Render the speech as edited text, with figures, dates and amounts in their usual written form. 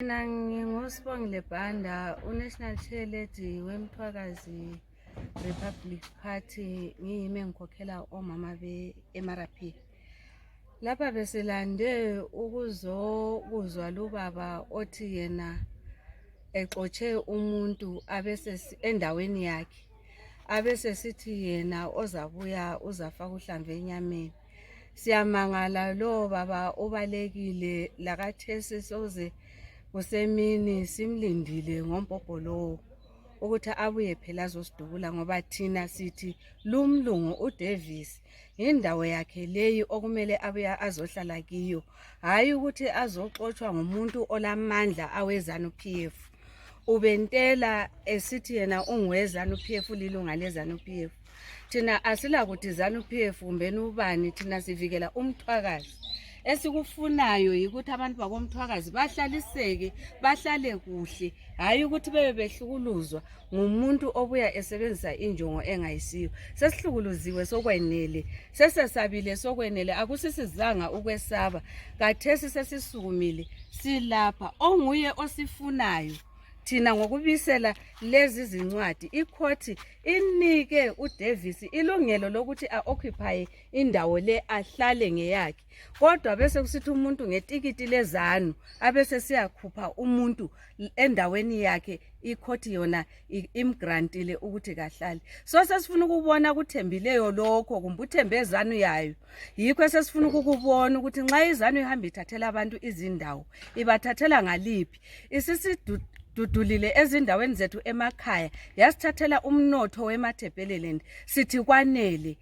Mina ngingosibongile Banda, uNational Chair Lady weMthwakazi Republic Party, ngiyimi engikhokhela omama be-MRP. Lapha besilande ukuzokuzwa lubaba othi yena exotshe umuntu endaweni yakhe, abesesithi yena ozabuya uzafaka uhlamvu enyameni. Siyamangala lo baba ubalekile lakathesi soze kusemini simlindile ngombhobho lowo ukuthi abuye phela azosidubula, ngoba thina sithi lumlungu uDavis indawo yakhe leyi okumele abuye azohlala kiyo, hayi ukuthi azoxotshwa ngumuntu olamandla aweZANU-PF. Ubentela esithi yena ungoweZANU-PF, lilunga leZANU-PF. Thina asilakuthi ZANU-PF kumbeni ubani, thina sivikela umthwakazi. Esikufunayo yikuthi abantu bakomthwakazi bahlaliseke, bahlale kuhle, hayi ukuthi bebe behlukuluzwa ngumuntu obuya esebenzisa injongo engayisiyo. Sesihlukuluziwe sokwenele, sesesabile sokwenele, akusisizanga ukwesaba. Kathesi sesisukumile silapha, onguye osifunayo. Thina ngokubisela lezi zincwadi, ikhoti inike uDavis ilungelo lokuthi a-occupy indawo le, ahlale ngeyakhe. Kodwa bese kusithi umuntu ngetikiti leZANU abese siyakhupha umuntu endaweni yakhe, ikhoti yona imgrantile ukuthi kahlale. So sesifuna ukubona kuthembileyo lokho, kumbe uthembe ZANU yayo. Yikho sesifuna ukubona ukuthi nxa iZANU ihamba ithathela abantu izindawo, ibathathela ngaliphi. Dudulile ezindaweni zethu emakhaya, yasithathela umnotho weMatabeleland. Sithi kwanele